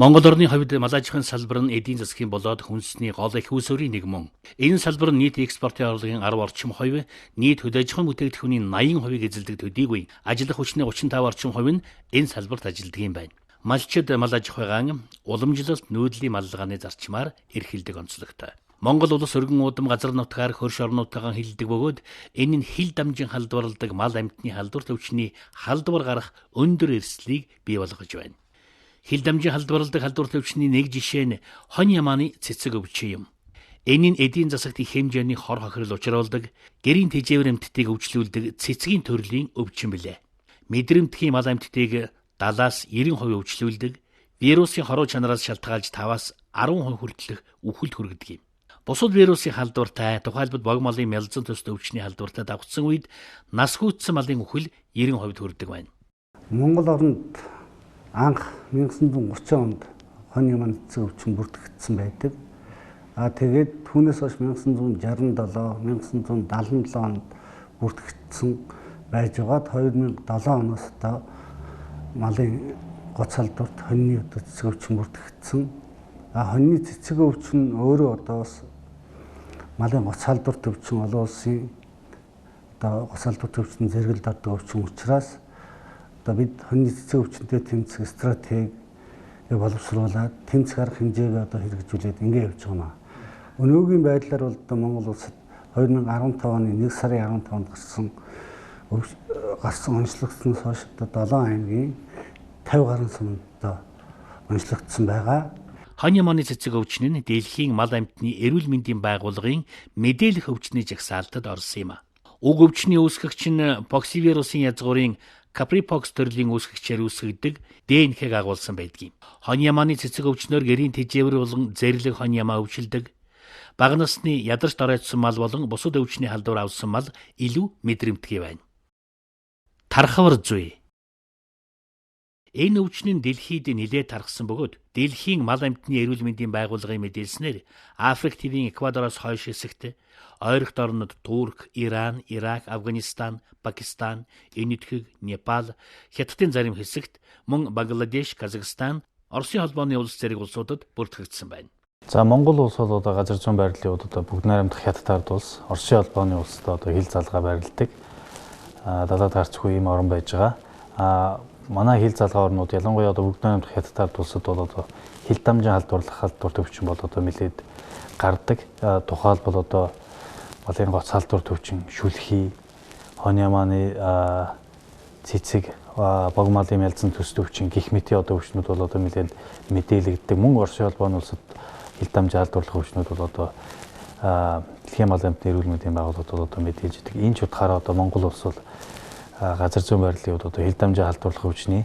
Монгол орны хувьд мал аж ахуйн салбар нь эдийн засгийн болоод хүнсний гол их үүсвэрийн нэг мөн. Энэ салбар нь нийт экспортын орлогын 10 орчим хувь, нийт хөдөө аж ахуйн бүтээгдэхүүний 80%-ийг эзэлдэг төдийгүй ажиллах хүчний 35 орчим хувь нь энэ салбарт ажилладаг юм байна. Малчид мал аж ахуйгаан уламжлалт нүүдлийн маллагааны зарчмаар эрхэлдэг онцлогтой. Монгол улс өргөн уудам газар нутгаар хөрш орнуудтайгаан хилдэг бөгөөд энэ нь хил дамжин халдварладаг мал амьтны халдвар төвчний халдвар гарах өндөр эрсдлийг бий болгож байна. Хил дамжин халдварладаг халдвар төвчний нэг жишээ нь хонь ямааны цэцэг өвчин юм. Энэ нь эдийн засагт их хэмжээний хор хохирол учруулдаг, гэрийн тэжээвэр эмтдийг өвчлүүлдэг цэцгийн төрлийн өвчин билээ. Мэдрэмтгий мал амьтдыг 70-аас 90% өвчлүүлдэг, вирусын хоруу чанараас шалтгаалж 5-аас 10% хүртэлх үхэлд хүргэдэг юм. Бусад вирусын халдвартай, тухайлбал бог малын мялзан төст өвчний халдвартай давхцсан үед нас гүйцсэн малын үхэл 90% хүрдэг байна. Монгол оронд анх 1930 онд хонь ямааны цэцэг өвчин бүртгэгдсэн байдаг. А тэгээд түүнээс хойш 1967, 1977 онд бүртгэгдсэн байж байгаад 2007 оноос одоо малын гоц халдварт хоньны одоо цэцэг өвчин бүртгэгдсэн. А хоньны цэцэг өвчин өөрөө одоо бас малын гоц халдварт өвчин олон улсын одоо гоц халдварт өвчин зэрэгэлд ордог өвчин учраас одоо бид хоньны цэцэг өвчнөд тэмцэх стратеги боловсруулад тэмцэх арга хэмжээг одоо хэрэгжүүлээд ингэ явж байгаа юм аа. Өнөөгийн байдлаар бол одоо Монгол улсад 2015 оны 1 сарын 15-нд гарсан онцлогдсоноос хойш одоо 7 аймгийн 50 гаруй суманд одоо онцлогдсон байгаа. Хонь ямааны цэцэг өвчин нь дэлхийн мал амьтны эрүүл мэндийн байгууллагын мэдээлэх өвчний жагсаалтад орсон юм. Уг өвчний үүсгэгч нь поксивирусын язгуурын каприпокс төрлийн үүсгэгчээр үүсгэгдэг ДНХ-г агуулсан байдгийг. Хонь ямааны цэцэг өвчнөөр гэрийн тэжээвэр болон зэрлэг хонь ямаа өвчлөдөг. Бага насны ядарч доройтсон мал болон бусад өвчний халдвар авсан мал илүү мэдрэмтгий байна. Тархавар зүй. Энэ өвчин нь дэлхийд нэлээд тархсан бөгөөд дэлхийн мал амьтны эрүүл мэндийн байгууллагын мэдээлснээр Африк тивийн Эквадороос хойш хэсэгт ойрхот орнод Турк, Иран, Ирак, Афганистан, Пакистан, Энэтхэг, Непал, Хятадын зарим хэсэгт мөн Бангладеш, Казахстан, Оросын холбооны улс зэрэг улсуудад бүртгэгдсэн байна. За Монгол улс бол одоо газар зүүн байрлалын үед одоо бүгд найрамдах Хятад ард улс, Оросын холбооны улсад одоо хил залгаа байрладаг. Далаад гарцгүй ийм орн байж байгаа. Манай хил залгаа орнууд ялангуяа одоо бүгд найрамдах Хятад ард улсад бол одоо хил дамжин халдварлах халдвар төвчин бол одоо нэлээд гардаг. Тухайлбал одоо малын гоц халдвар төвчин, шүлхий, хонь ямааны цэцэг, бог малын мялзан төс төвчин гэх мэтийн одоо өвчнүүд бол одоо нэлээд мэдээлэгддэг. Мөн Оросын холбооны улсад хил дамжин халдварлах өвчнүүд бол одоо дэлхийн мал амьтны эрүүл мэндийн байгууллагууд бол одоо мэдээлж идэг. Энэ ч утгаараа одоо Монгол улс бол газар зүүн байрлалын үед одоо хил дамжин халдварлах өвчний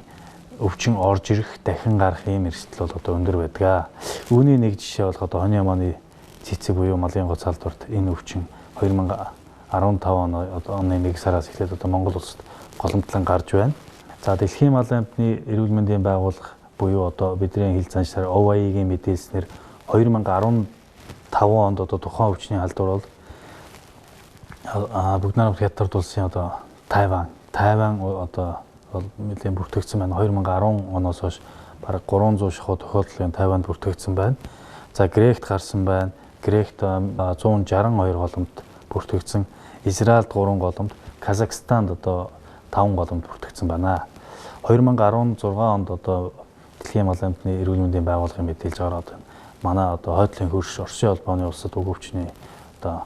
өвчин орж ирэх, дахин гарах ийм эрсдэл бол одоо өндөр байдаг. Үүний нэг жишээ болох одоо хонь ямааны цэцэг буюу малын гоц халдварт энэ өвчин 2015 оны 1 сараас эхлээд одоо Монгол улсад голомтлон гарч байна. За дэлхийн малын амьтны эрүүл мэндийн байгууллага буюу одоо бидний хил заншаар OIE-гийн мэдээлснээр 2015 онд одоо тухайн өвчний халдвар бол бүгд найрамдах Хятад улсын одоо Тайван одоо бол нэлээд бүртгэгдсэн байна. 2010 оноос хойш бараг 300 шахуу тохиолдлын Тайванд бүртгэгдсэн байна. За Грект гарсан байна. Грект 162 голомт бүртгэгдсэн. Израильд 3 голомт, Казахстанд одоо 5 голомт бүртгэгдсэн байна. 2016 онд одоо дэлхийн мал амьтны эрүүл мэндийн байгууллагын мэдээлж байгаа одоо манай одоо хойдлын хөрш Оросын холбооны улсад уг өвчний одоо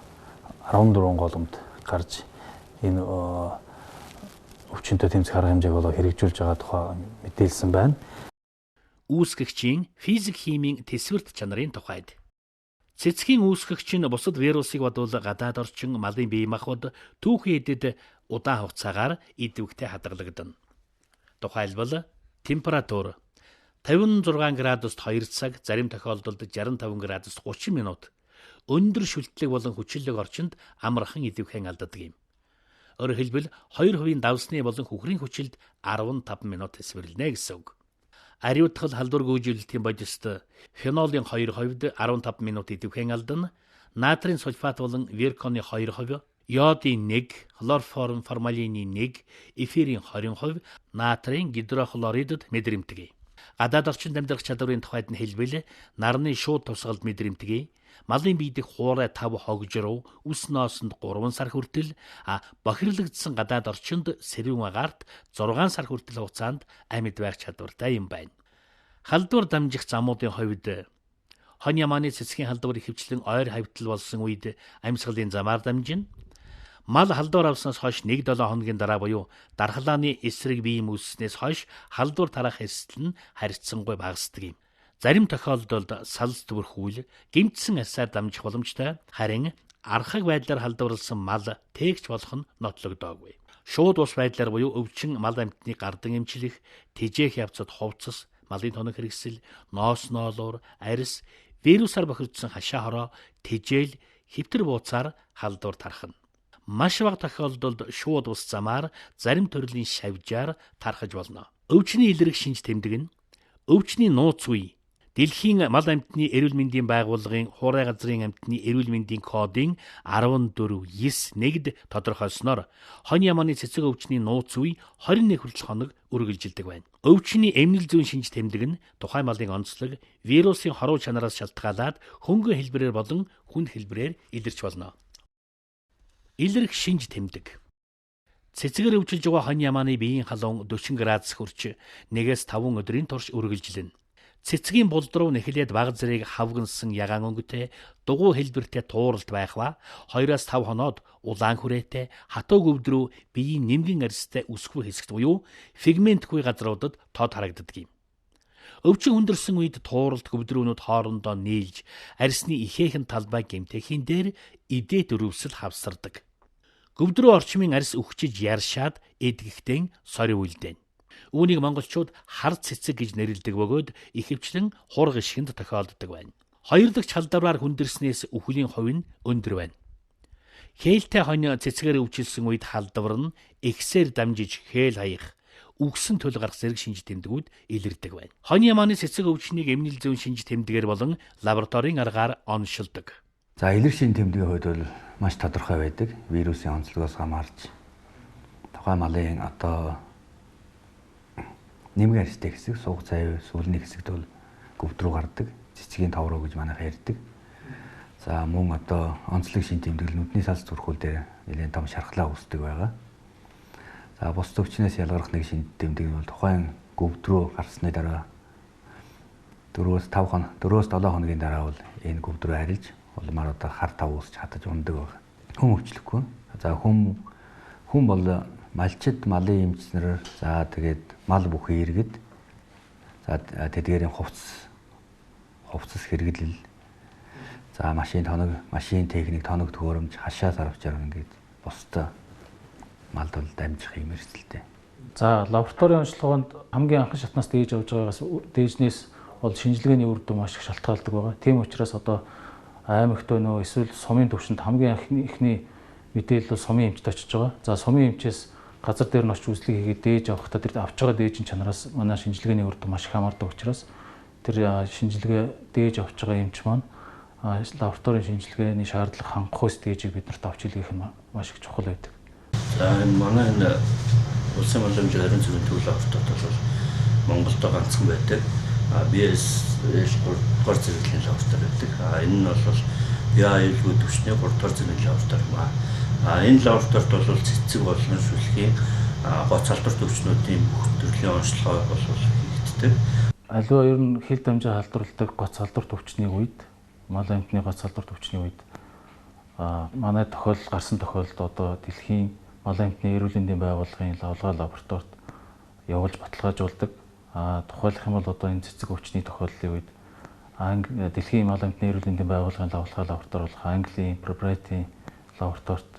14 голомт гарч энэ өвчнөд тэмцэх арга хэмжээг болоо хэрэгжүүлж байгаа тухай мэдээлсэн байна. Үүсгэгчийн физик химийн тэсвэрт чанарын тухайд. Цэцгийн үүсгэгч нь бусад вирусыг бодвол гадаад орчин, малын бие махбод, түүхэн эдэд удаан хугацаагаар идэвхтэй хадгалагдана. Тухайлбал температур 56 градуст 2 цаг, зарим тохиолдолд 65 градуст 30 минут өндөр шүлтлэг болон хүчиллэг орчинд амархан идэвхэн алддаг юм. Өөрөөр хэлбэл 2% давсны болон хөхрийн хүчилд 15 минут тэсвэрлэнэ гэсэн үг. Ариутгал халдвар гүйжүүлэлтийн бодист фенолын 2% 15 минут идэвхэн алдана, натрийн сульфат болон вирконы 2%, йодын 1, хлорформ формалины 1, эфирийн 20%, натрийн гидрохлоридд мэдрэмтгий. Гадаад орчинд амьдрах чадварын тухайд нь хэлбэл нарны шууд тусгалд мэдрэмтгий, малын бие дэх хуурай 5 хогжруу, үс ноосонд 3 сар хүртэл, бохирлогдсон гадаад орчинд сэрүүн агаарт 6 сар хүртэл хугацаанд амьд байх чадвартай юм байна. Халдвар дамжих замуудын хувьд хонь ямааны цэцгийн халдвар ихэвчлэн ойр хавьтал болсон үед амьсгалын замаар дамжина. Мал халдвар авснаас хойш 1-7 хоногийн дараа буюу дархлааны эсрэг бие үүссэнээс хойш халдвар тарах эрсдэл нь харьцангуй багасдаг юм. Зарим тохиолдолд салс бүрхүүл гэмтсэн арьсаар дамжих боломжтой. Харин архаг байдлаар халдварласан мал тээгч болох нь нотлогдоогүй. Шууд ус байдлаар буюу өвчин мал амьтныг гардан эмчлэх, тэжээх явцад хувцас, малын тоног хэрэгсэл, ноос ноолуур, арьс, вирусаар бохирдсон хашаа хороо, тэжээл, хэвтэр бууцаар халдвар тархна. Маш бага тохиолдолд шууд ус замаар зарим төрлийн шавжаар тархаж болно. Өвчний илрэх шинж тэмдэг нь өвчний нууц үе Дэлхийн мал амьтны эрүүл мэндийн байгууллагын хуурай газрын амьтны эрүүл мэндийн кодын 14 9 1-д тодорхойлсноор хонь ямааны цэцэг өвчний нууц үе 21 хүртэл хоног үргэлжилдэг байна. Өвчний эмнэл зүйн шинж тэмдэг нь тухайн малын онцлог, вирусын хоруу чанараас шалтгаалаад хөнгөн хэлбэрээр болон хүнд хэлбэрээр илэрч болно. Илэрх шинж тэмдэг. Цэцгээр өвчилж байгаа хонь ямааны биеийн халуун 40 градус хүрч 1-5 өдрийн турш үргэлжилнэ. Цэцгийн булд руу нэхлээд баг зэрэг хавгансан ягаан өнгөтэй дугуй хэлбэртэй тууралт байх ба 2-5 хоноод улаан хүрээтэй хатуу гөвдрүү биеийн нэмгэн арьстай өсгүй хэсэгт буюу пигментгүй газруудад тод харагддаг юм. Өвчин хүндэрсэн үед тууралт гөвдрүүнүүд хоорондоо нийлж арьсны ихээхэн талбай гэмтэхийн дээр идээд өрөвсөл хавсардаг. Гөвдрүү орчмын арьс үхчиж яршаад эдгэхтэн сорив үлдээнэ. Үүнийг монголчууд хар цэцэг гэж нэрлэдэг бөгөөд ихэвчлэн хург ишгэнд тохиолддог байна. Хоёр дахь халдвараар хүндэрснээс үхлийн хувь нь өндөр байна. Хээлтэй хонь цэцгээр өвчилсөн үед халдвар нь ихсээр дамжиж хээл хаях, үгсэн төл гарах зэрэг шинж тэмдгүүд илэрдэг байна. Хонь ямааны цэцэг өвчнийг эмнэл зүйн шинж тэмдгээр болон лабораторийн аргаар оншилдог. За, илэр шинж тэмдгийн хувьд бол маш тодорхой байдаг. Вирусын онцлогоос хамаарч тухайн малын одоо нэмгэн арьстай хэсэг, сууг цай сүлний хэсэгт бол гөвдрүү гардаг. Цэцгийн тов руу гэж манайх ярьдаг. За, мөн одоо онцлог шинж тэмдэглэл нүдний салс зүрхүүл дээр нэлээд том шархлаа үүсдэг байгаа. За, бус өвчнөөс ялгарх нэг шинж тэмдэг нь бол тухайн гөвдрүү гарсны дараа 4-5 хоног, 4-7 хоногийн дараа бол энэ гөвдрүү арилж улмаар одоо хар тав үүсч хатаж ундаг байна. Хүн өвчлөхгүй. За, хүн бол малчид, малын эмч нар, за тэгээд мал бүхий иргэд, за тэдгээрийн хувцас хэрэглэл, за машин тоног, машин техник, тоног төхөөрөмж, хашаа сарвчаар ингээд бусдаа малд бол дамжих юм эрсдэлтэй. За, лабораторийн онцлогоонд хамгийн анхны шатнаас дээж авч байгаагаас дээжнээс бол шинжилгээний үр дүн маш их шалтгаалдаг байгаа. Тийм учраас одоо аймагт байна уу эсвэл сумын төвшөнд хамгийн анхны мэдээлэл бол сумын эмчт очиж байгаа. За, сумын эмчээс газар дээр нь очиж үзлэг хийгээд дээж авахдаа тэр авч байгаа дээжийн чанараас манай шинжилгээний үр дүн маш их хамаардаг учраас тэр шинжилгээ дээж авч байгаа эмч маань лабораторийн шинжилгээний шаардлага хангах ус дээжийг бид нарт авч илгээх нь маш их чухал байдаг. За, энэ манай энэ улсын боломжийн 26 төв лабораторид бол Монголд ганцхан байдаг. BSL 3 дугаар зэрэглэлийн лаборатори байдаг. Энэ нь бол бие аюулгүй түвшний 3 дугаар зэрэглэлийн лаборатори юм аа. Энэ лабораторид бол цэцэг болон шүлгийн гоц салбар төвчнүүдийн бүх төрлийн онцлогоо бол хийгддэг. Аливаа ер нь хил дамжаа халдварладаг гоц салбар төвчний үед, мал амьтны гоц салбар төвчний үед манай тохиолдол гарсан тохиолдолд одоо дэлхийн мал амьтны эрүүл мэндийн байгууллагын лавлгаа лабораторид явуулж баталгаажуулдаг. Тухайлах юм бол одоо энэ цэцэг өвчний тохиолдлын үед дэлхийн мал амьтны эрүүл мэндийн байгууллагын лавлгаа лаборатори болох Английн Propriety лабораторид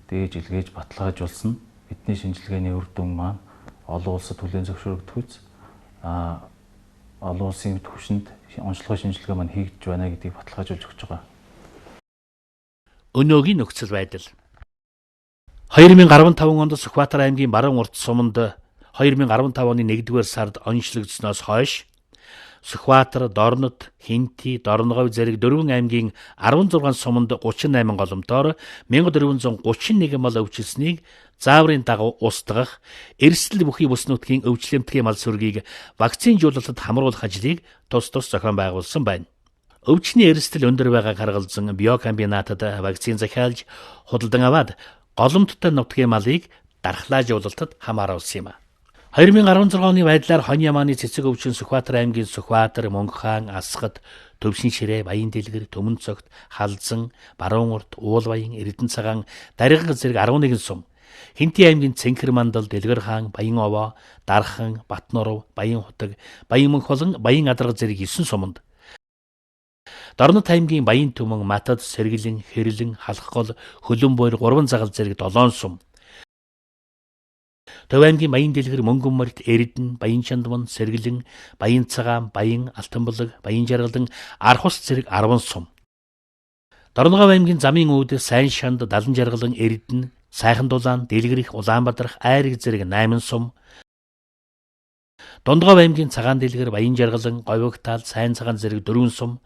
дээж илгээж баталгаажуулсан. Бидний шинжилгээний үр дүн маань олон улсад хүлээн зөвшөөрөгдөхүйц олон улсын түвшинд онцлогын шинжилгээ маань хийгдэж байна гэдгийг баталгаажуулж өгч байгаа. Өнөөгийн нөхцөл байдал. 2015 онд Сүхбаатар аймгийн баруун урд суманд 2015 оны 1-р сард онцлогдсоноос хойш Сүхбаатар, Дорнод, Хинти, Дорноговь зэрэг 4 аймгийн 16 суманд 38 голомтоор 1431 мал өвчлсөнийг зааврын дагуу устгах, эрсдэл бүхий бүс нутгийн өвчлөмтгий мал сүргийг вакцинжуулалтад хамруулах ажлыг тус тус зохион байгуулсан байна. Өвчний эрсдэл өндөр байгааг харгалзан биокомбинатад вакцин захиалж худалдан аваад голомттой нутгийн малыг дархлаажуулалтад хамааруулсан юм. 2016 оны байдлаар Хонь Ямааны цэцэг өвчин Сүхбаатар аймгийн Сүхбаатар, Мөнххаан, Асгад, Төвшин ширээ, Баян дэлгэр, Төмөн цогт, Халзан, Баруун урт, Уулбаян, Эрдэнэ цагаан, Дариган зэрэг 11 сум, Хинти аймгийн Цэнхэр мандал, Дэлгэр хаан, Баян овоо, Дархан, Батнурав, Баян хутаг, Баян мөнх болон Баян адарга зэрэг 9 суманд, Дорнод аймгийн Баян түмэн, Матад, Сэргэлэн, Хэрлэн, Халахгол, Хөлөнбойр, Гурван загал зэрэг 7 сум, Төв аймгийн Баян дэлгэр, Мөнгөн морьд, Эрдэнэ, Баян чандман, Сэргэлэн, Баян цагаан, Баян Алтанбулаг, Баян жаргалан, Архус зэрэг 10 сум, Дорногов аймгийн Замын үүд, Сайн шанд, Далан жаргалан, Эрдэнэ, Сайхан дулаан, Дэлгэрэх, Улаанбаатарх, Айраг зэрэг 8 сум, Дундгов аймгийн Цагаан дэлгэр, Баян жаргалан, Говьгтаал, Сайн цагаан зэрэг 4 сум,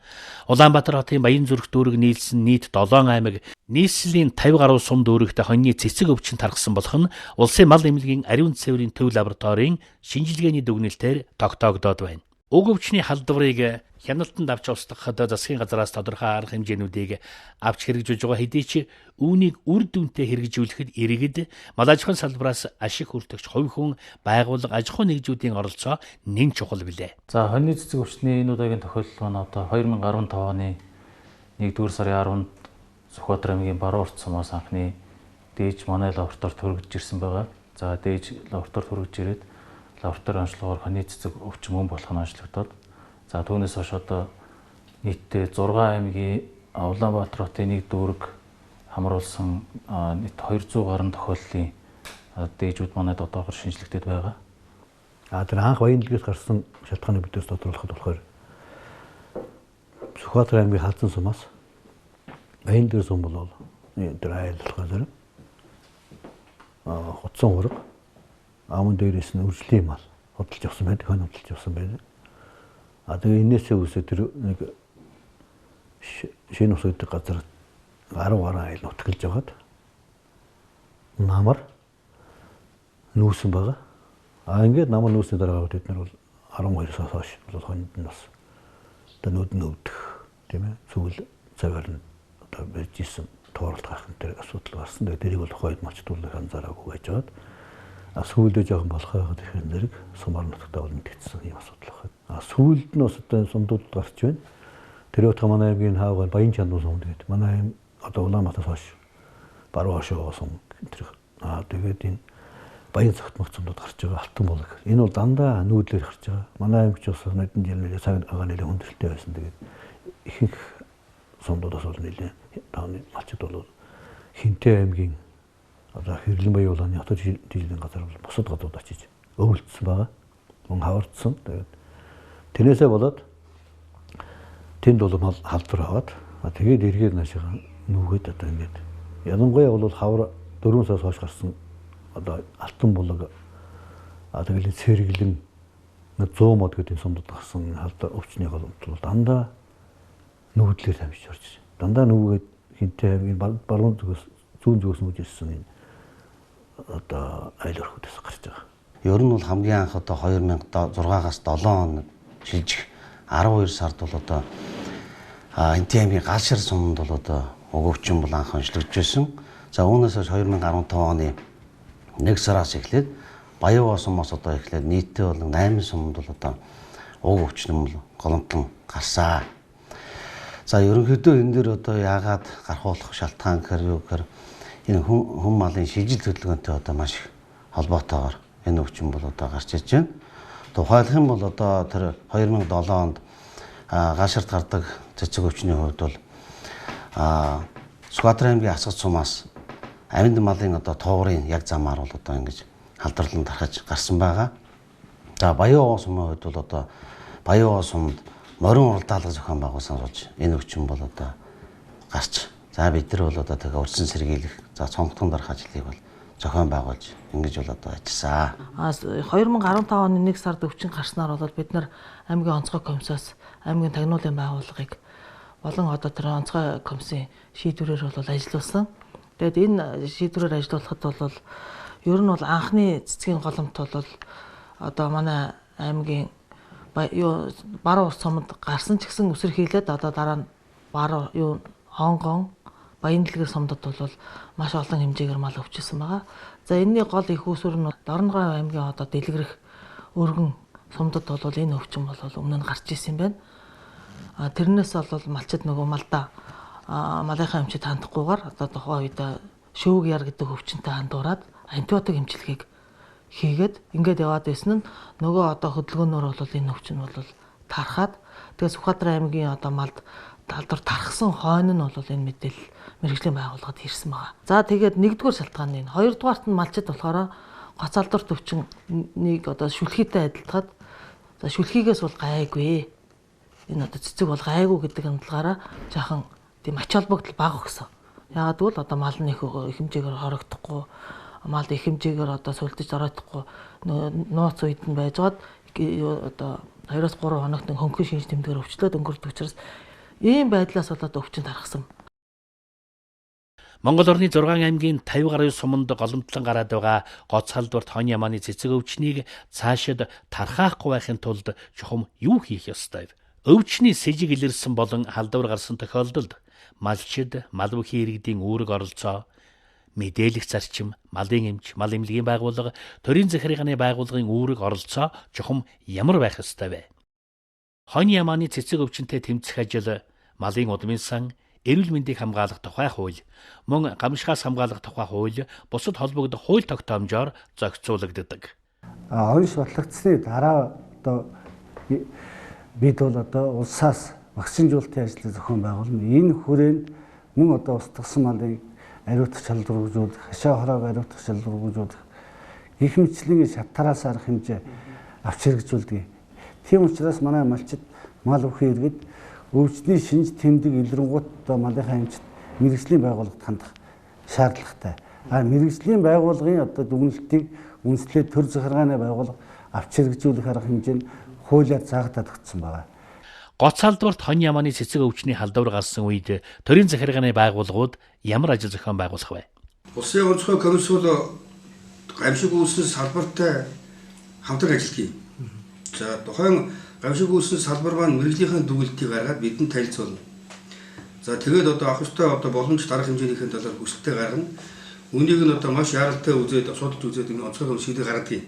Улаанбаатар хотын Баян зүрх дүүрэг нийлсэн нийт 7 аймаг нийслэлийн 50 гаруй сум дүүрэгт хоньны цэцэг өвчин тархсан болох нь улсын мал эмнэлгийн ариун цэврийн төв лабораторийн шинжилгээний дүгнэлтээр тогтоогдоод байна. Уг өвчний халдварыг хяналтанд авч устгахад засгийн газраас тодорхой арга хэмжээнүүдийг авч хэрэгжүүлж байгаа хэдий ч үүнийг үр дүнтэй хэрэгжүүлэхэд иргэд, мал аж ахуйн салбараас ашиг хүртэгч хувь хүн, байгууллага, аж ахуйн нэгжүүдийн оролцоо нэн чухал билээ. За, хоньны цэцэг өвчний энэ удаагийн тохиолдол маань одоо 2015 оны 1-р сарын 10-нд Сүхбаатар аймгийн Баруун урт сумаас анхны дээж манай лабораторид хүргэж ирсэн байгаа. За, дээж лабораторид хүргэж ирээд лаборатори онцлогоор хоньны цэцэг өвчин мөн болох нь онцлогдоод, за түүнээс хойш одоо нийтдээ 6 аймгийн Улаанбаатар хотын нэг дүүрэг хамруулсан нийт 200 гаруй тохиолдлын дээжүүд манай одоогор шинжлэгдээд байгаа. А тэр анх Баян дэлгээс гарсан шалтгааныг бидээс тодруулахад болохоор Сүхбаатар аймгийн Халзан сумаас Баян дэлгэр сум бол тэр айл болохоор хутсан ураг аман дээрээс нь үржлийн мал худалж авсан байдаг, хонь худалж авсан байдаг. А тэгээ энээсээ үсээ тэр нэг шинэ ус гэдэг газар 10 гаруй айл нутгалж байгаад намар нүүсэн байгаа. А ингээд намар нүүсний дараа бид нар бол 12-оос хойш бол хонд нь бас одоо нүд нь өвдөх, тийм зүйл заваар нь одоо байж исэн тууралт гарах энэ төр асуудал гарсан. Тэгээ тэрийг бол хойд малчдуулах анзаараагүй байж байгаад а сүүлдээ жоохон болох байгаад ихээр зэрэг сумаар нутагтаа бол мэдгэдсэн ийм асуудал байна. А сүүлд нь бас одоо сумдууд гарч байна. Тэр утга манай аймгийн хаавгаар Баян чандуу сумд гэдэг. Манай айм одоо Улаанбаатараас хойш баруун хошоо сум тэр а тэгээд энэ Баян цогтмог сумдууд гарч байгаа, Алтан булаг. Энэ бол дандаа нүүдлэр гарч байгаа. Манай аймагч бас нодон жил нэлээ цаг агаа нэлээ хүндрэлтэй байсан. Тэгээд ихэнх сумдуудаас бол нэлээ тооны малчид бол Хинтээ аймгийн одоо Хэрлэн Баян улааны хотод жилийн газар бол бусад газрууд очиж өвөлдсөн байгаа. Мөн хавардсан. Тэгээд тэрнээсээ болоод тэнд бол мал халдвар аваад тэгээд эргээд наашаа нүгэд одоо ингээд ялангуяа бол хавар 4 сараас хойш гарсан одоо Алтан булаг, тэгэл Сэргэлэн, 100 мод гэдэг сумдад гарсан халдвар өвчний голомт бол дандаа нүгдлэр тамжиж орж. Дандаа нүгэд Хинтээ аймгийн баруун зүгээс зүүн зүгээс нүүж ирсэн энэ одоо айл өрхүүдээс гарч байгаа. Ер нь бол хамгийн анх одоо 2006-аас 7 он шилжих 12 сард бол одоо Хинти аймгийн Галшир суманд бол одоо уг өвчин бол анх онцлогдож байсан. За үүнээс хойш 2015 оны 1 сараас эхлээд Баян сумаас одоо эхлээд нийтдээ бол 8 суманд бол одоо уг өвчин бол голомтлон гарсаа. За ерөнхийдөө энэ дэр одоо яагаад гарах болох шалтгаан гэхээр юу гэхээр энэ хүн малын шижил хөдөлгөөнтэй одоо маш их холбоотойгоор энэ өвчин бол одоо гарч иж байна. Тухайлах юм бол одоо тэр 2007 онд Галширт гардаг цэцэг өвчний хувьд бол Сүхбаатар аймгийн Асгад сумаас амьд малын одоо туурын яг замаар бол одоо ингэж халдварлан тархаж гарсан байгаа. За Баян сумын хувьд бол одоо Баян сумд морин уралдаалга зохион байгуулсан болж энэ өвчин бол одоо гарч. За бид нар бол одоо тэгээ урьдчилан сэргийлэх, за цонхтон дарах ажлыг бол зохион байгуулж ингэж бол одоо ажилласан. 2015 оны 1 сард өвчин гарснаар бол бид нар аймгийн онцгой комиссоос аймгийн тагнуулын байгууллагыг болон одоо тэр онцгой комиссийн шийдвэрээр бол ажиллуулсан. Тэгээд энэ шийдвэрээр ажиллуулахад бол ер нь бол анхны цэцгийн голомт бол одоо манай аймгийн баруун урт суманд гарсан ч гэсэн үсэрхийлээд одоо дараа нь баруун юу Хонгон Баян-Дэлгэр сумдад бол маш олон хэмжээгээр мал өвчсөн байгаа. За энэний гол их үүсвэр нь Дорногов аймгийн одоо дэлгэрэх өргөн сумдад бол энэ өвчин бол өмнө нь гарч исэн юм байна. Тэрнээс бол малчид нөгөө малдаа малынхаа эмчид хандахгүйгээр одоо тухайн үед шөвг яр гэдэг өвчнөд хандуураад антибиотик эмчилгээг хийгээд ингээд яваад байсан нь нөгөө одоо хөдөлгөөнөөр бол энэ өвчин бол тархаад тэгээ Сүхбаатар аймгийн одоо малд талдвар тархсан хойно нь бол энэ мэдээлэл мэргэжлийн байгууллагад ирсэн байгаа. За тэгээд нэгдүгээр шалтгаан нь энэ. Хоёрдугаарт нь малчид болохоор гоц алдарт өвчнийг одоо шүлхийтэй адилтгаад за шүлхийгээс бол гайгүй. Энэ одоо цэцэг бол гайгүй гэдэг хандлагаараа жаахан тийм ач холбогдол бага өгсөн. Яагаад гэвэл одоо мал нь их хэмжээгээр хорогдохгүй, мал их хэмжээгээр одоо сүлдэж ороодохгүй нууц үед нь байжгаад одоо 2-3 хоногт хөнгөн шинж тэмдгээр өвчлөөд өнгөрдөг учраас ийм байдлаас болоод өвчин тархсан. Монгол орны 6 аймгийн 50 гаруй суманд голомтлон гараад байгаа гоц халдварт хонь ямааны цэцэг өвчнийг цаашид тархаахгүй байхын тулд чухам юу хийх ёстой вэ? Өвчний сэжиг илэрсэн болон халдвар гарсан тохиолдолд малчид, мал бүхий иргэдийн үүрэг оролцоо, мэдээлэх зарчим, малын эмч, мал эмнэлгийн байгууллага, төрийн захиргааны байгууллагын үүрэг оролцоо чухам ямар байх ёстой вэ? Хонь ямааны цэцэг өвчнөд тэмцэх ажил, малын удмын сан, эрүүл мэндийг хамгаалах тухай хууль, мөн гамшигаас хамгаалах тухай хууль, бусад холбогдох хууль тогтоомжоор зохицуулагддаг. Онш батлагдсны дараа одоо бид бол одоо улсаас вакцинжуулалтын ажлыг зохион байгуулна. Энэ хүрээнд мөн одоо устгасан малын ариутгах шалруугжуулах, хашаа хороог ариутгах шалруугжуулах гэх мэтчлийн шаттараас арга хэмжээ авч хэрэгжүүлдэг. Тийм учраас манай малчид мал бүхий иргэд өвчний шинж тэмдэг илрэнгуут одоо малынхаа эмчид мэргэжлийн байгууллагад хандах шаардлагатай. А мэргэжлийн байгууллагын одоо дүгнэлтийг үндэслээд төр захиргааны байгууллага авч хэрэгжүүлэх арга хэмжээ нь хуулиар заагдаад өгсөн байна. Гоц халдварт хонь ямааны цэцэг өвчний халдвар гарсан үед төрийн захиргааны байгууллагууд ямар ажил зохион байгуулах вэ? Улсын онцгой комисс бол гамшиг үүссэн салбартай хамтран ажилладаг. За тухайн гамшиг үүссэн салбар маань мэргэжлийнхээ дүгнэлтийг гаргаад бидэнд танилцуулна. За тэгээд одоо авах ёстой одоо боломж дарах хэмжээнийхэн талаар хүсэлтээ гаргана. Үүнийг нь одоо маш яаралтай үзээд судалж үзээд энэ онцгой комисс шийдвэр гаргадаг.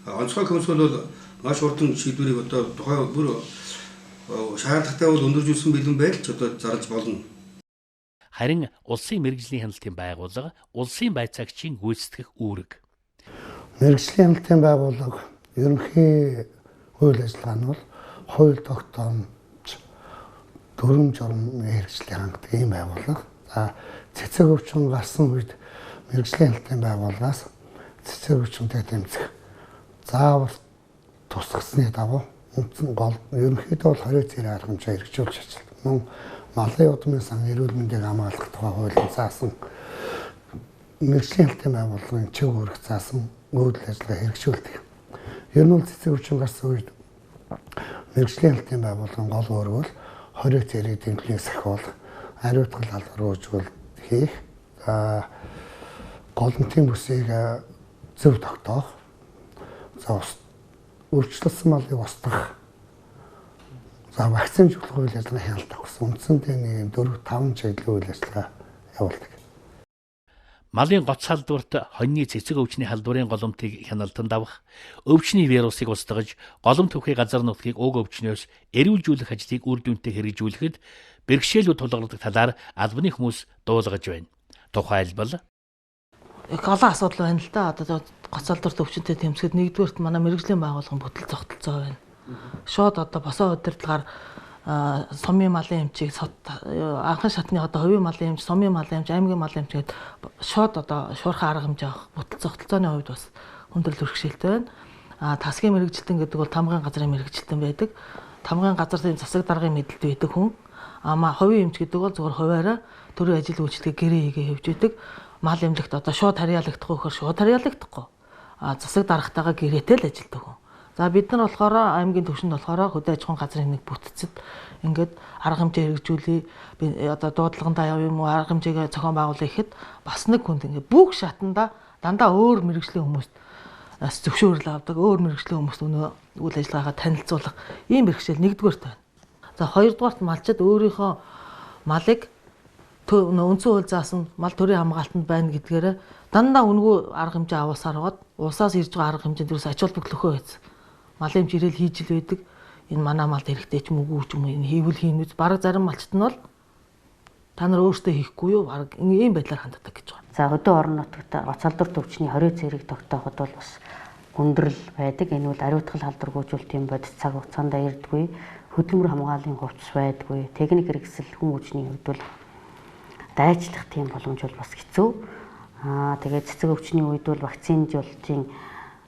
Онцгой комисс бол маш хурдан шийдвэрийг одоо тухайн бүр шаардлагатай бол өндөржүүлсэн бэлэн байдал ч одоо зарлж болно. Харин улсын мэргэжлийн хяналтын байгууллага улсын байцаагчийн гүйцэтгэх үүрэг. Мэргэжлийн хяналтын байгууллага ерөнхий үйл ажиллагаа нь бол хууль тогтоомж, дүрэм журам хэрэгжлийг хангадаг ийм байгууллага. За цэцэг өвчин гарсан үед мэргэжлийн хяналтын байгууллагаас цэцэг өвчнөд тэмцэх заавар тусгасны дагуу үндсэн гол ерөнхийдөө бол 20 зэрэг арга хэмжээ хэрэгжүүлж ажилладаг. Мөн малын удмын сан эрүүл мэндийг хамгаалах тухай хуулийн заасан мэргэжлийн хяналтын байгууллагын чиг үүрэг заасан үйл ажиллагаа хэрэгжүүлдэг. Ер нь бол цэцэг өвчин гарсан үед мэргэжлийн хяналтын байгууллагын гол үүрэг бол 20 зэрэг тэмдэглэлийг сахиулах, ариутгал албар хийх, голомтын бүсийг зөв тогтоох, за өвчлөсөн малыг устгах, за вакцинжуулах үйл ажиллагаа хяналтах гэсэн үндсэндээ нэг юм 4-5 чиглэлийн үйл ажиллагаа явуулдаг. Малын гоц халдварт хоньны цэцэг өвчний халдварын голомтыг хяналтанд авах, өвчний вирусыг устгаж, голомт бүхий газар нутгийг уг өвчнөөс эрүүлжүүлэх ажлыг үр дүнтэй хэрэгжүүлэхэд бэрхшээлүүд тулгардаг талаар албаны хүмүүс дуулгаж байна. Тухайлбал их олон асуудал байна л да. Одоо гоц халдварт өвчнөд тэмцэхэд нэгдүгээрт манай мэргэжлийн байгууллагын бүтэл зогтолцоо байна. Шууд одоо босоо удирдлагаар сумын малын эмчийг анхан шатны одоо хувийн малын эмч, сумын малын эмч, аймгийн малын эмч гээд шууд одоо шуурхай арга хэмжээ авах бүтэл зогтолцооны хувьд бас хүндрэл бэрхшээлтэй байна. А тасгийн мэргэжилтэн гэдэг бол тамгын газрын мэргэжилтэн байдаг. Тамгын газрын засаг даргын мэдлэлд байдаг хүн. А хувийн эмч гэдэг бол зөвхөн хувиараа төрийн ажил үйлчлэгээ гэрээ хийгээ явж байдаг. Мал эмнэлэгт одоо шууд харьяалагдах уу гэхээр шууд харьяалагдахгүй. А засаг даргатайгаа гэрээтэй л ажилтдаг хүн. За бид нар болохоор аймгийн түвшинд болохоор хөдөө аж ахуйн газрын нэг бүтцэд ингээд арга хэмжээ хэрэгжүүлээ, одоо дуудлагандаа явъя юм уу, арга хэмжээгээ зохион байгуулъя гэхэд бас нэг хүнд ингээд бүх шатанда дандаа өөр мэрэгжлийн хүмүүст бас зөвшөөрөл авдаг, өөр мэрэгжлийн хүмүүст өнөө үйл ажиллагаагаа танилцуулах ийм бэрхшээл нэгдүгээрт байна. За хоёрдугаарт малчид өөрийнхөө малыг үндсэн хууль заасан мал төрийн хамгаалтанд байна гэдгээрээ дандаа үнэгүй арга хэмжээ авуулсаар байгаад улсаас ирж байгаа арга хэмжээнд ерөөс ач холбогдол өгөө гэсэн. Малын эмч ирээл хийж л байдаг. Энэ манай малд хэрэгтэй ч юм уу ч юм уу энэ хийвэл хийнүз. Бараг зарим малчт нь бол та нар өөртөө хийхгүй юу? Бараг ийм байдлаар ханддаг гэж байна. За хөдөө орон нутагт гоц салбар төвчний 20 цэрэг тогтооход бол бас хүндрэл байдаг. Энэ бол ариутгал халдваргүйжүүлэлтийн бодит цаг хугацаанд ирдэггүй, хөдөлмөр хамгааллын хувцас байдгүй, техник хэрэгсэл хүн хүчний хувьд бол дайчлах тийм боломж бол бас хэцүү. Тэгээд цэцэг өвчний үед бол вакцинжуулалтын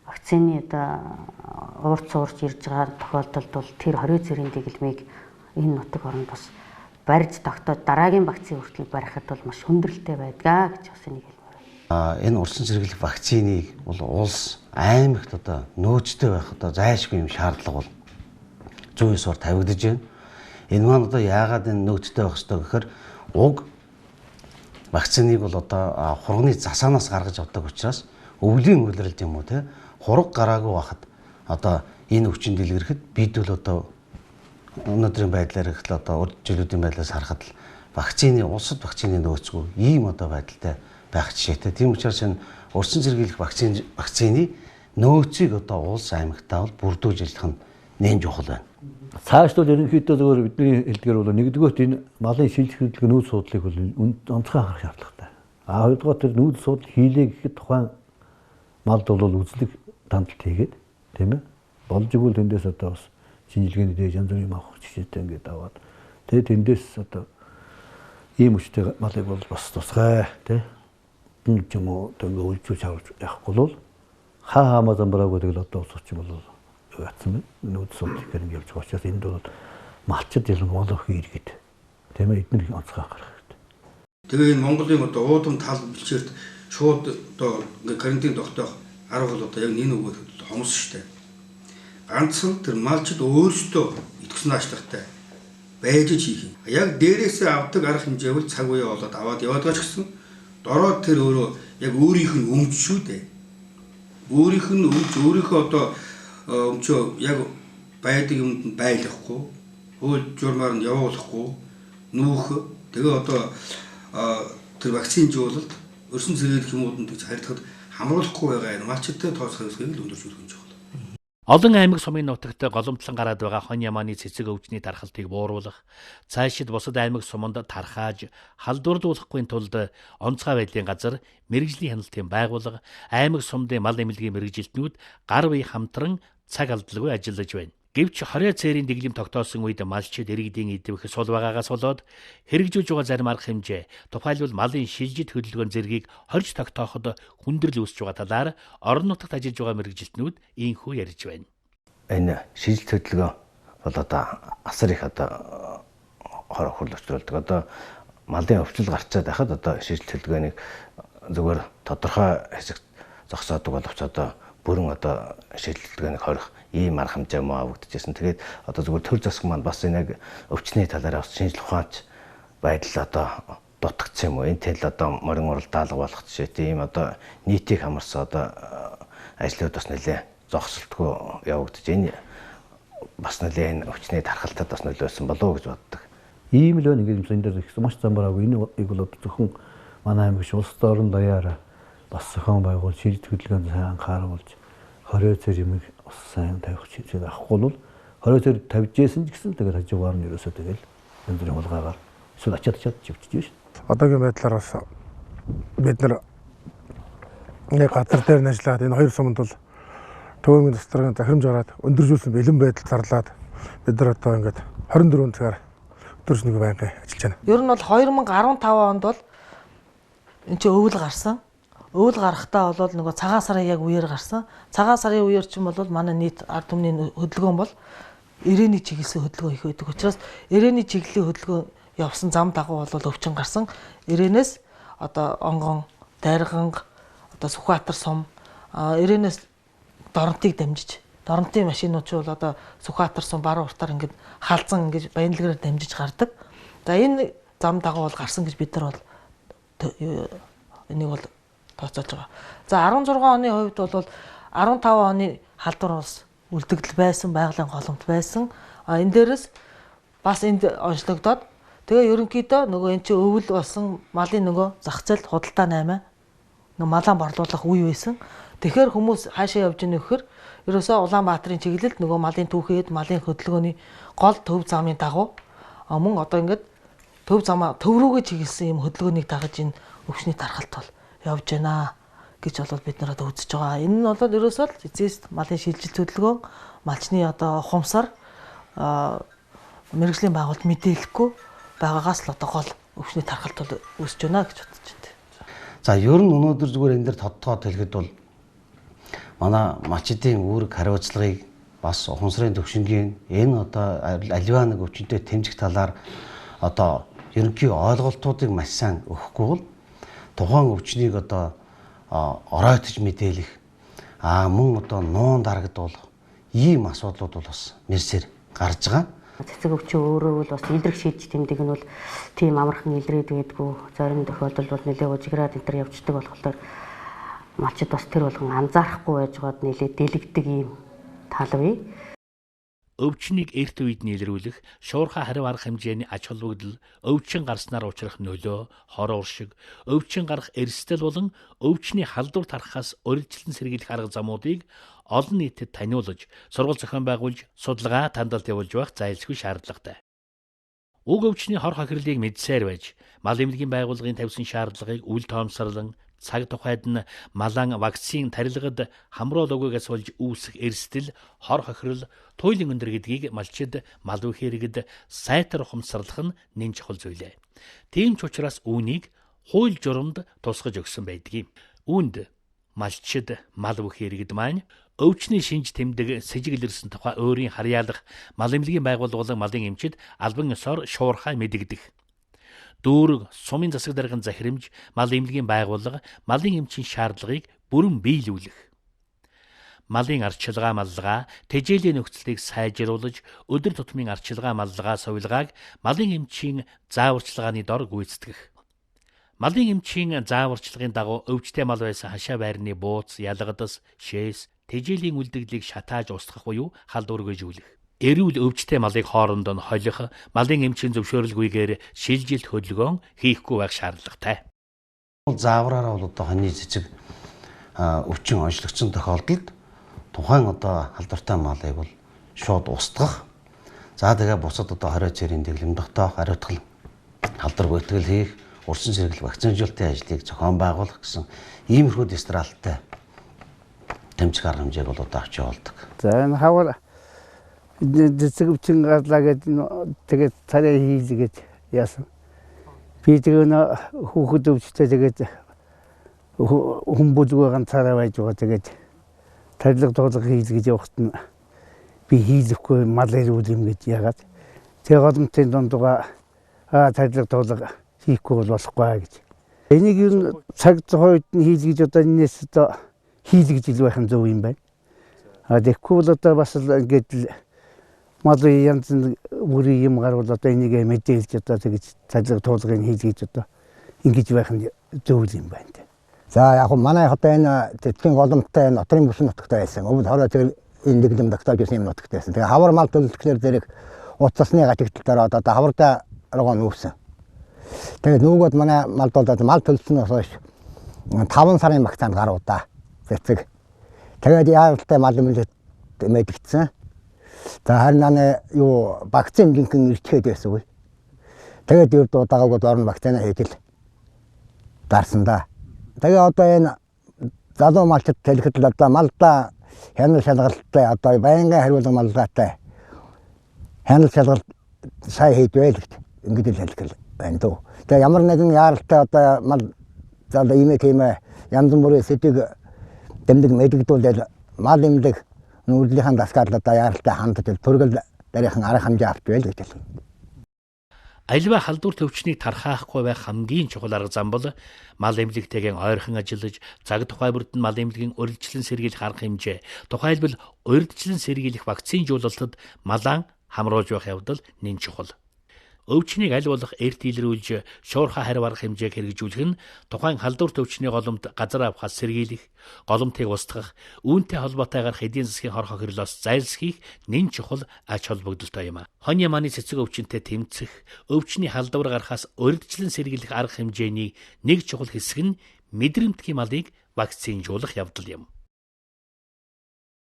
вакцины одоо уурц уурч ирж байгаа тохиолдолд бол тэр 20 цэрийн дэглэмийг энэ нутаг оронд бас барьж тогтоож дараагийн вакцины хүртэл барихад бол маш хүндрэлтэй байдгаа гэж бас энийг хэлмээр байна. Энэ урьдчилан зэрэглэх вакциныг бол улс аймагт одоо нөөцтэй байх одоо зайлшгүй юм шаардлага бол зүйн ёсоор тавигдаж байна. Энэ маань одоо яагаад энэ нөөцтэй байх ёстой гэхээр уг вакциныг бол одоо хурганы засаанаас гаргаж авдаг учраас өвлийн улиралд юм уу те хураг гараагүй байхад одоо энэ өвчин дэлгэрхэд бид бол одоо өнөөдрийн байдлаар ихэл одоо урд жилүүдийн байдлаас харахад л вакцины улсад вакцины нөөцгүй ийм одоо байдалтай байх жишээтэй. Тийм учраас энэ урьдчилан зэрэглэх вакцины нөөцийг одоо улс аймагтаа бол бүрдүүлж ажиллах нь нэн чухал байна. Цаашдаа ерөнхийдөө зөвхөн бидний хэлдгээр бол нэгдүгээрт энэ малын шилжих хөдөлгөөн нүүц судлалыг бол онцгой анхаарах шаардлагатай. А хоёрдугаар тэр нүүц судал хийлээ гэхэд тухайн малд бол үзлэг тандалт хийгээд тийм ээ. Болж игэл тэндээс одоо бас шинжилгээний дэж янз бүрийн авах жишээтэй ингээд аваад тэгээд тэндээс одоо ийм хүчтэй малыг бол бас тусгай тийм ч юм уу одоо ингээд үйлчүүлж харуулж явахгүй бол хаа хаамаа замбраагүй тэгэл одоо ус уч юм бол яатсан бэ? Нүүд судал гэхээр ингээд явж байгаа учраас энд бол малчид ялангуяа мал өхөн иргэд тийм ээ эдгээр онцгой анхаарах хэрэгтэй. Тэгээ энэ Монголын одоо уудам тал бэлчээрт шууд одоо ингээд карантин тогтоох арга бол одоо яг нэг нөгөө хомс штэ. Ганцхан тэр малчид өөрсдөө итгэсэн наашлагтай байж хийх юм. Яг дээрээсээ авдаг арга хэмжээ бол цаг үе болоод аваад яваад байгаа ч гэсэн дороод тэр өөрөө яг өөрийнх нь өмч шүү дээ. Өөрийнх нь өмч өөрийнхөө одоо өмчөө яг байдаг юмд нь байлгахгүй, хууль журмаар нь явуулахгүй, нүүх тэгээ одоо тэр вакцинжуулалт өрсөн зэрэглэх юмуд нь тэгж харилцахад хамруулахгүй байгаа энэ малчидтай тооцох хэсгийг л өндөржүүлэх юм чухал. Олон аймаг сумын нутагт голомтлон гараад байгаа хонь ямааны цэцэг өвчний тархалтыг бууруулах, цаашид бусад аймаг суманд тархааж халдварлуулахгүй тулд онцгой байдлын газар, мэргэжлийн хяналтын байгууллага, аймаг сумдын мал эмнэлгийн мэргэжилтнүүд гар бие хамтран цаг алдалгүй ажиллаж байна. Гэвч 20 цээрийн дэглэм тогтоосон үед малчид иргэдийн идэвх сул байгаагаас болоод хэрэгжүүлж байгаа зарим арга хэмжээ, тухайлбал малын шилжит хөдөлгөөн зэргийг хорж тогтооход хүндрэл үүсэж байгаа талаар орон нутагт ажиллаж байгаа мэргэжилтнүүд ийхүү ярьж байна. Энэ шилжилт хөдөлгөөн бол одоо асар их одоо хор хурл учруулдаг. Одоо малын өвчлөл гарчаад байхад одоо шилжилт хөдөлгөөнийг зүгээр тодорхой хэсэг зогсоодог боловч одоо бүрэн одоо шилжилт хөдөлгөөнийг хорих ийм арга хэмжээ муу авагдчихсэн. Тэгээд одоо зүгээр төр засаг маань бас энэ яг өвчний талаараа бас шинжлэх ухаанч байдал одоо дутагдсан юм уу? Энэ тэл одоо морин урал даалга болох жишээтэй ийм одоо нийтийг хамарсан одоо ажлууд бас нэлээ зогсолтгүй явагдаж энэ бас нэлээ энэ өвчний тархалтад бас нөлөөлсөн болов уу гэж боддог. Ийм л байна ингээд энэ дээр их маш замбараагүй энэ бол зөвхөн манай аймаг биш улс орон даяараа бас зохион байгуул шилжилт хөдөлгөөнд сайн анхааруулж 20 цэр юм бас сайн тавих чиглэл авахгүй бол 20 цэр тавьж исэн ч гэсэн тэгээд хажуугаар нь ерөөсөө тэгэл янз бүрийн хулгайгаар эсвэл ачаад живчиж байна шүү. Одоогийн байдлаар бас бид нар нэг газар дээр нь ажиллаад энэ хоёр суманд бол Төвийн засгийн захирамж гараад өндөржүүлсэн бэлэн байдал зарлаад бид нар одоо ингээд 24 цагаар өдөр шөнөгүй байнгын ажиллаж байна. Ер нь бол 2015 онд бол энэ чинь өвөл гарсан. Өвөл гарахтаа бол нөгөө цагаан сарын яг үеэр гарсан. Цагаан сарын үеэр чинь бол манай нийт ард түмний хөдөлгөөн бол ирээний чиглэсэн хөдөлгөөн их байдаг. Учраас ирээний чиглэлийн хөдөлгөөн явсан зам дагуу бол өвчин гарсан. Ирээнээс одоо онгон Дайрганг, одоо Сүхбаатар сум, Ирэнээс Доронтыг дамжиж, Доронтын машинууд ч бол одоо Сүхбаатар сум баруун уртаар ингээд халзан ингэж баянлагаар дамжиж гардаг. За энэ зам дагуу бол гарсан гэж бид нар бол энийг бол тооцоолж байгаа. За 16 оны хувьд бол 15 оны халдвар улс үлдэгдэл байсан, байгалийн голомт байсан. А энэ дээрээс бас энд онцлогдоод тэгээ ерөнхийдөө нөгөө эн чинь өвөл болсон малын нөгөө зах зээл худалдаа 8 нөгөө малаа борлуулах үе байсан. Тэгэхээр хүмүүс хаашаа явж ийнэ гэхээр ерөөсөө Улаанбаатарын чиглэлд нөгөө малын түүхийд, малын хөдөлгөөний гол төв замын дагуу мөн одоо ингээд төв замаа төв рүүгээ чиглэсэн юм хөдөлгөөнийг дагаж энэ өвчний тархалт бол явж байна гэж бол бид нар одоо үзэж байгаа. Энэ нь бол ерөөсөө л эцэст малын шилжилт хөдөлгөөн, малчны одоо ухамсар, мэргэжлийн байгуулалт мэдээлэхгүй байгаагаас л одоо гол өвчний тархалт бол үүсэж байна гэж бодож байна. За ер нь өнөөдөр зүгээр энэ дэр тодтогоод хэлэхэд бол манай малчдын үүрэг хариуцлагыг бас ухамсарын төвшингийн энэ одоо аливаа нэг өвчнөд тэмцэх талаар одоо ерөнхий ойлголтуудыг маш сайн өгөхгүй бол тухайн өвчнийг одоо оройтож мэдээлэх мөн одоо нуун дарагдуулах ийм асуудлууд бол бас мэрсээр гарч байгаа. Цэцэг өвчин өөрөө бол бас илрэх шийдэж тэмдэг нь бол тийм амархан илрээд байдгүй. Зарим тохиолдолд бол нэлээд ужиграад энэ төр явждаг болохоор малчид бас тэр болгон анзаарахгүй байжгаад нэлээд дэлгдэг ийм тал бий. Өвчнийг эрт үед нь илрүүлэх, шуурхай хариу арга хэмжээний ач холбогдол, өвчин гарснаар учрах нөлөө, хор ууршиг, өвчин гарах эрсдэл болон өвчний халдвар тархахаас урьдчилан сэргийлэх арга замуудыг олон нийтэд таниулж, сургууль зохион байгуулж, судалгаа тандалт явуулж байх зайлсхий шаардлагатай. Уг өвчний хор хохирлыг мэдсээр байж, мал эмнэлгийн байгууллагын тавьсан шаардлагыг үл тоомсорлон цаг тухайд нь малан вакцин тарилгад хамруул өгөөгөөс болж үүсэх эрсдэл, хор хохирол, туйлын өндөр гэдгийг малчид мал үх хэрэгэд сайтар ухамсарлах нь нэн чухал зүйлээ. Тийм ч учраас үүнийг хууль журамд тусгаж өгсөн байдгийг. Үүнд малчид мал үх хэрэгэд маань өвчний шинж тэмдэг сэжиглэрсэн тухай өөрийн харьяалах мал эмнэлгийн байгууллага болон малын эмчид албан ёсоор шуурхай мэдэгдэх. Дүүрэг, сумын засаг даргын захирамж, мал эмнэлгийн байгууллага, малын эмчийн шаардлагыг бүрэн биелүүлэх. Малын арчилгаа маллага, тэжээлийн нөхцөлийг сайжруулж, өдөр тутмын арчилгаа маллага сувилгааг малын эмчийн зааварчилгааны дор гүйцэтгэх. Малын эмчийн зааварчилгын дагуу өвчтэй мал байсан хашаа байрны бууц, ялгадас, шээс, тэжээлийн үлдэгдлийг шатааж устгах буюу халдвар өргөжүүлэх. Эрүүл өвчтэй малыг хооронд нь холих, малын эмчийн зөвшөөрөлгүйгээр шилжилт хөдөлгөөн хийхгүй байх шаардлагатай. Заавраараа бол одоо хоньны цэцэг өвчин онцлогдсон тохиолдолд тухайн одоо халдвартай малыг бол шууд устгах. За тэгээ бусад одоо 20 цэрийн дэглэм тогтоох, хариуцлага халдвар бүртгэл хийх, урьдчилан сэргийлэх вакцинжуулалтын ажлыг зохион байгуулах гэсэн иймэрхүү дистралтай тэмцэх арга хэмжээг бол одоо авч явуулдаг. За энэ хавар цэцэг өвчин гарлаа гэдэг тэгээд царай хийлгээд яасан. Би тэгээ хүүхэд өвчтэй тэгээд хүн бүлгүй ганцаараа байж байгаа тэгээд тарилга тоглох хийлгэж явахт нь би хийлэхгүй мал ирүүл юм гэж яагаад тэгээ голомтын дундууга тарилга тоглох хийхгүй бол болохгүй гэж. Энийг ер нь цаг тухайд нь хийлгэж одоо энэс одоо хийлгэж ил байх нь зөв юм байна. А тэгэхгүй бол одоо бас л ингээд л мал янз бүрийн юм гарвал одоо энийг мэдээлж одоо тэгж цалин туулгыг хийлгэж одоо ингэж байх нь зөв юм байна. За яг манай одоо энэ тэтгэн голомттой энэ отрын бүсэн нутагтай байсан. Өвд хорой тэр энэ дэглэм тогтоож байсан юм нутагтай байсан. Тэгээ хавар мал төлөлтгнэр зэрэг уцасны гатигдалтаар одоо хаварда руу нүүсэн. Тэгээд нүүгөөд манай мал бол мал төлөлтсөн хойш 5 сарын багцаанд гаруу да. Цэцэг. Тэгээд яаралтай мал юмлээд мэдгдсэн. За харин наны юу вакцин жинхэнэ ирчгээд байсан үгүй. Тэгээд ер дуудаагаагүй орон вакцина хийж л дарсан да. Тэгээ одоо энэ залуу малчид хэлэхэд л одоо малдаа хянал шалгалттай одоо байнгын хариулга маллаатай хянал шалгалт сайн хийдвэл гэж ингэж л хэлэх байна дөө. Тэгээ ямар нэгэн яаралтай одоо мал залуу имэ тиймэ янз бүрийн сэдвийг дэмдэг мэдэгдүүлэл мал имлэг нүүрлийнхэн дасгаал одоо яаралтай хандаж төргөл дараахан арга хэмжээ авч байл гэж хэлнэ. Аливаа халдвар төвчнийг тархаахгүй байх хамгийн чухал арга зам бол мал эмнэлэгтэйгээ ойрхон ажиллаж, цаг тухай бүрд нь мал эмнэлгийн урьдчилан сэргийлэх арга хэмжээ, тухайлбал урьдчилан сэргийлэх вакцинжуулалтад малаан хамруулж байх явдал нэн чухал. Өвчнийг аль болох эрт илрүүлж, шуурхай хариу арга хэмжээг хэрэгжүүлэх нь тухайн халдвар төвчний голомт газар авахаас сэргийлэх, голомтыг устгах, үүнтэй холбоотой гарах эдийн засгийн хор хохирлоос зайлсхийх нэн чухал ач холбогдолтой юм. Хонь ямааны цэцэг өвчнөд тэмцэх, өвчний халдвар гарахаас урьдчилан сэргийлэх арга хэмжээний нэг чухал хэсэг нь мэдрэмтгий малыг вакцинжуулах явдал юм.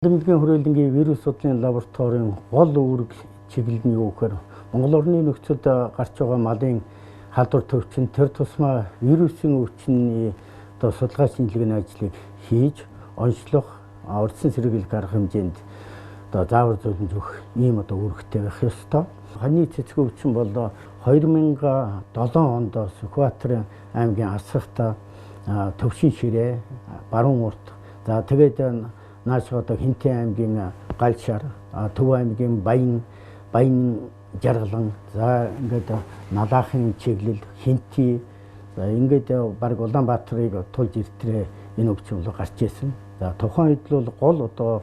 Мэдрэмтгийн хүрээлэнгийн вирус судлалын лабораторийн гол үүрэг чиглэл нь юу гэхээр Монгол орны нөхцөлд гарч байгаа малын халдвар төвчин тэр тусмаа вирусын өвчний одоо судалгаа шинжилгээний ажлыг хийж онцлох, урьдчилан сэргийлэх арга хэмжээнд одоо заавар зөвлөмж өгөх ийм одоо үүрэгтэй байх ёстой. Хоньны цэцэг өвчин бол 2007 онд Сүхбаатарын аймгийн Асгахта төвшин ширээ, баруун урт, за тэгээд нааш одоо Хинтээ аймгийн Галшар, Төв аймгийн Баян жаргалан, за ингээд Налаахын чиглэл, Хинти, за ингээд баг Улаанбаатарыг тулж иртрээ энэ өвчин бол гарч ирсэн. За тухайн үед бол гол одоо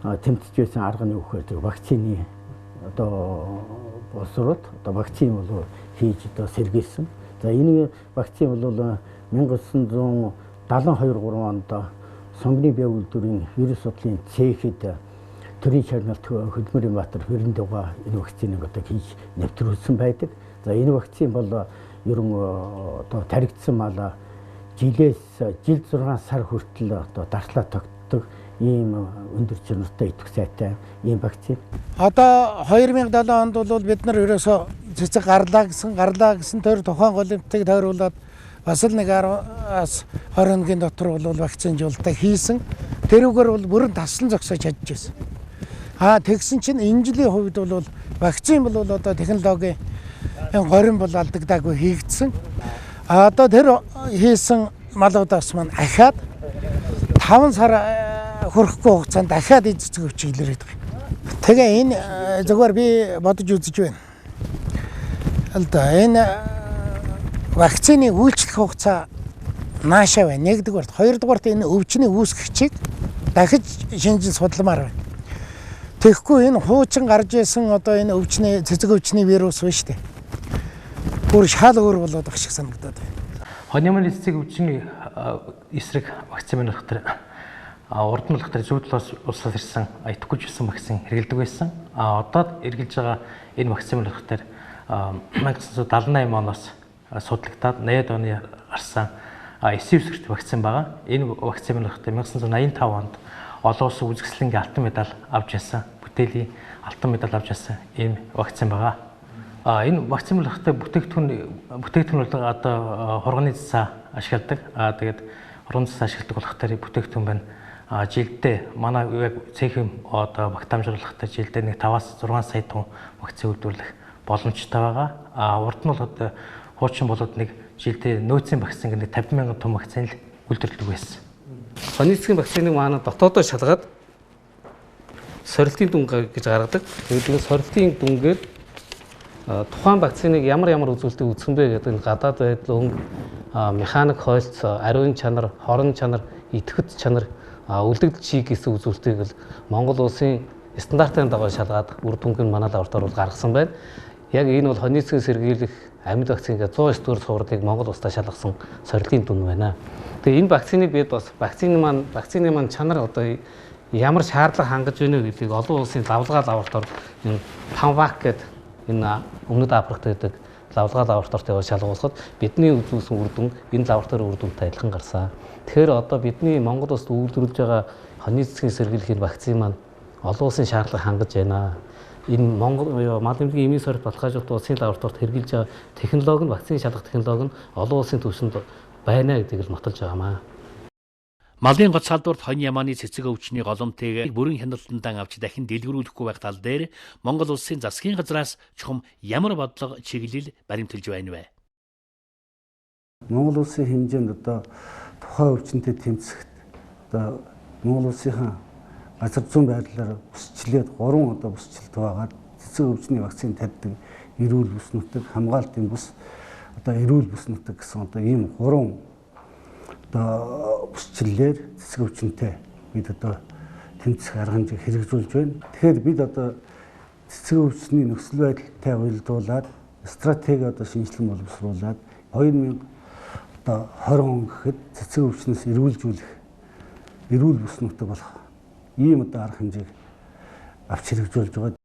тэмцэж байсан арга нь юу гэхээр вакцины одоо боловсроод одоо вакцин бол хийж одоо сэргийлсэн. За энэ вакцин бол 1972 3 онд Сонгоны бие үйлдвэрийн вирус судлалын цехэд төрийн шагналт Хөдөлмөрийн Баатар Хөрөндөгөө энэ вакциныг одоо хийж нэвтрүүлсэн байдаг. За энэ вакцин бол ерөн одоо таригдсан мал жилээс жил 6 сар хүртэл одоо дартлаа тогтдог ийм өндөр чанартай идэвх сайтай ийм вакцин. Одоо 2007 онд бол бид нар ерөөсөө цэцэг гарлаа гэсэн тэр тухайн голомтыг тойруулаад бас л нэг 10-аас 20 хоногийн дотор бол вакцинжуулалтаа хийсэн. Тэрүүгээр бол бүрэн таслан зогсоож чадчихсан. Тэгсэн чинь энэ жилийн хувьд бол вакцин бол одоо технологийн горим бол алдагдаагүй хийгдсэн. Одоо тэр хийсэн малуудаас маань ахаад 5 сар хүрэхгүй хугацаанд дахиад эд цэцэг өвчин илрээд байгаа. Тэгээ энэ зүгээр би бодож үзэж байна. Л да энэ вакцины үйлчлэх хугацаа наашаа байна. Нэгдүгээрт, хоёрдугаарт энэ өвчний үүсгэгчийг дахиж шинжил судалмаар байна. Тэгэхгүй энэ хуучин гарч ирсэн одоо энэ өвчний цэцэг өвчний вирус биш үү? Бүр шал өөр болоод байх шиг санагдаад байна. Хонь ямааны цэцэг өвчний эсрэг вакцин маань болохоор урд нь болохоор зүүн талаас улсаас ирсэн идэвхжүүлсэн ирсэн вакцин хэрэглэдэг байсан. Одоо эргэлж байгаа энэ вакцин болохоор 1978 оноос судлагдаад 80-ад оны гарсан эсийн үсгэрт вакцин байгаа. Энэ вакцин болохоор 1985 онд олон улсын үзэсгэлэнгийн алтан медаль авч ясан, бүтээлийн алтан медаль авч ясан ийм вакцин байгаа. Энэ вакцин болохоор бүтээгдэхүүн бол одоо хурганы цэцээ ашигладаг. Тэгээд хурганы цэцээ ашигладаг болохоор бүтээгдэхүүн байна. Жилдээ манай яг цехийн одоо багтаамжруулахдаа жилдээ нэг 5-аас 6 сая тонн вакцин үйлдвэрлэх боломжтой байгаа. Урд нь бол одоо хуучин болоод нэг жилдээ нөөцийн вакцин гэх нэг 50 мянган тонн вакцин л үйлдвэрлэдэг байсан. Хонь цэцгийн вакциныг манай дотоодоо шалгаад сорилтын дүн гэж гаргадаг. Тэгээд сорилтын дүнгээр тухайн вакциныг ямар үзүүлэлтийг үзсэн бэ гэдэг нь гадаад байдал, өнгө, механик хойлц, ариун чанар, хорон чанар, идэвхт чанар, үлдэгдэл чиг гэсэн үзүүлэлтийг л Монгол улсын стандартын дагуу шалгаад үр дүнг нь манай лабораториуд гаргасан байна. Яг энэ бол хонь цэцгийн сэргийлэх амьд вакцины 109 дугаар сувралыг Монгол улсдаа шалгасан сорилтын дүн байна. Тэгээ энэ вакциныг бид бас вакцины маань чанар одоо ямар шаардлага хангаж байна вэ гэдгийг олон улсын лавлгаа лаборатори энэ Панвак гэдэг энэ Өмнөд Африкт байдаг лавлгаа лабораторид яваад шалгуулахад бидний үзүүлсэн үр дүн энэ лабораторийн үр дүнтэй адилхан гарсан. Тэгэхээр одоо бидний Монгол улсад үйлдвэрлэж байгаа хонь цэцгийн сэргийлэх энэ вакцин маань олон улсын шаардлага хангаж байна. Энэ Монгол мал эмнэлгийн эмийн сорилт баталгаажуулалт улсын лабораторид хэрэглэж байгаа технологи нь вакцины шалгах технологи нь олон улсын түвшинд байна гэдгийг л маталж байгаамаа. Малын гоц салбарт хонь ямааны цэцэг өвчний голомтыг бүрэн хяналтанд авч дахин дэлгэрүүлэхгүй байх тал дээр Монгол улсын засгийн газраас чухам ямар бодлого чиглэл баримталж байна вэ? Монгол улсын хэмжээнд одоо тухайн өвчнөд тэмцэхэд одоо Монгол улсынхаа газар зүүн байрлалаар бүсчлээд 3 одоо бүсчлэлт байгаа. Цэцэг өвчний вакцин тавьдаг эрүүл бүс нутаг, хамгаалтын бүс, одоо эрүүл бүс нутаг гэсэн одоо ийм гурван одоо бүсчлэлээр цэцэг өвчнөтэй бид одоо тэмцэх арга хэмжээг хэрэгжүүлж байна. Тэгэхээр бид одоо цэцэг өвчний нөхцөл байдалтай уялдуулаад стратеги одоо шинжилэн боловсруулад 2020 он гэхэд цэцэг өвчнөөс эрүүлжүүлэх эрүүл бүс нутаг болох ийм одоо арга хэмжээг авч хэрэгжүүлж байгаа.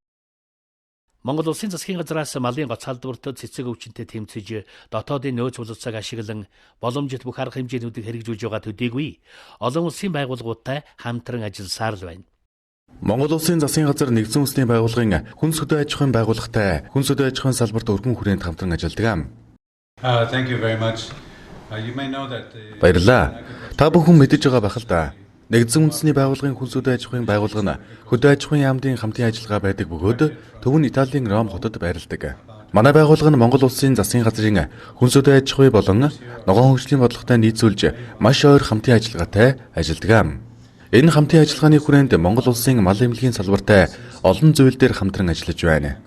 Монгол Улсын засгийн газраас малын гоц салбарт цэцэг өвчнөд тэмцэж дотоодын нөөц боловсролыг ашиглан боломжит бүх арга хэмжээнүүдийг хэрэгжүүлж байгаа төдийгүй олон улсын байгууллагуудтай хамтран ажилласаар л байна. Монгол Улсын засгийн газар нэгдсэн үндэсний байгууллагын хүнс хөдөө аж ахуйн байгууллагатай хүнс хөдөө аж ахуйн салбарт өргөн хүрээнд хамтран ажилладаг. Баярлалаа. Та бүхэн мэдэж байгаа байх л да. Нэгдсэн үндэсний байгууллагын хүнс хөдөө аж ахуйн байгууллага нь хөдөө аж ахуйн яамдын хамтын ажиллагаа байдаг бөгөөд төв нь Италийн Ром хотод байрладаг. Манай байгууллага нь Монгол Улсын засгийн газрын хүнс хөдөө аж ахуй болон ногоон хөгжлийн бодлоготой нийцүүлж маш ойр хамтын ажиллагаатай ажилладаг. Энэ хамтын ажиллагааны хүрээнд Монгол Улсын мал эмнэлгийн салбартай олон зүйл дээр хамтран ажиллаж байна.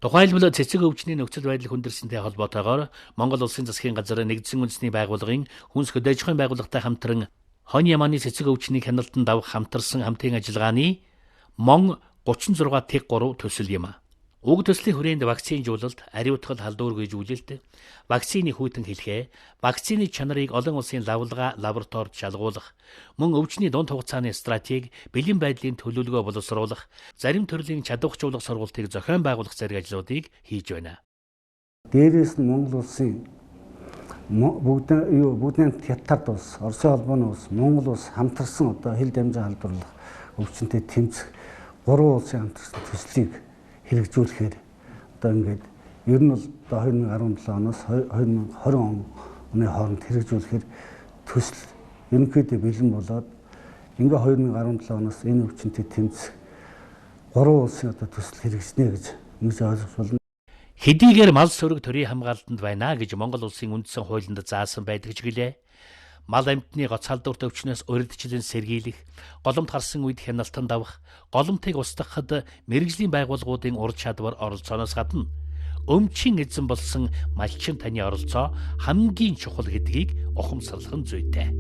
Тухайлбал цэцэг өвчний нөхцөл байдал хүндэрсэнтэй холбоотойгоор Монгол Улсын засгийн газар нэгдсэн үндэсний байгууллагын хүнс хөдөө аж ахуйн байгууллагатай хамтран хонь ямааны цэцэг өвчнийг хяналтанд авах хамтарсан хамтын ажиллагааны МОН 36 Т3 төсөл юм. Уг төслийн хүрээнд вакцинжуулалт, ариутгал халдваргүй вакцины хүйтэн хэлхээ, вакцины чанарыг олон улсын лавлгаа лабораторид шалгуулах, мөн өвчний дунд хугацааны стратеги, бэлэн байдлын төлөвлөгөө боловсруулах, зарим төрлийн чадварчуулах сургалтыг зохион байгуулах зэрэг ажлуудыг хийж байна. Дээрээс нь Монгол улсын бүгд найрамдах Хятад улс, Оросын холбооны улс, Монгол улс хамтарсан одоо хил дамжин халдварлах өвчнөд тэмцэх гурван улсын хамтарсан төслийг хэрэгжүүлэхээр одоо ингээд ер нь бол одоо 2017 оноос 2020 оны хооронд хэрэгжүүлэхээр төсөл ерөнхийдөө бэлэн болоод ингээ 2017 оноос энэ өвчнөд тэмцэх гурван улсын одоо төсөл хэрэгжинэ гэж ингэж ойлгож байна. Хэдийгээр мал сөрөг төрийн хамгаалтанд байна гэж Монгол улсын үндсэн хуулинд заасан байдаг ч гэлээ. Мал амьтны гоц халдварт өвчнөөс урьдчилан сэргийлэх, голомт харсан үед хяналтанд авах, голомтыг устгахад мэргэжлийн байгууллагуудын ур чадвар оролцооноос гадна өмчийн эзэн болсон малчин таны оролцоо хамгийн чухал гэдгийг ухамсарлах нь зүйтэй.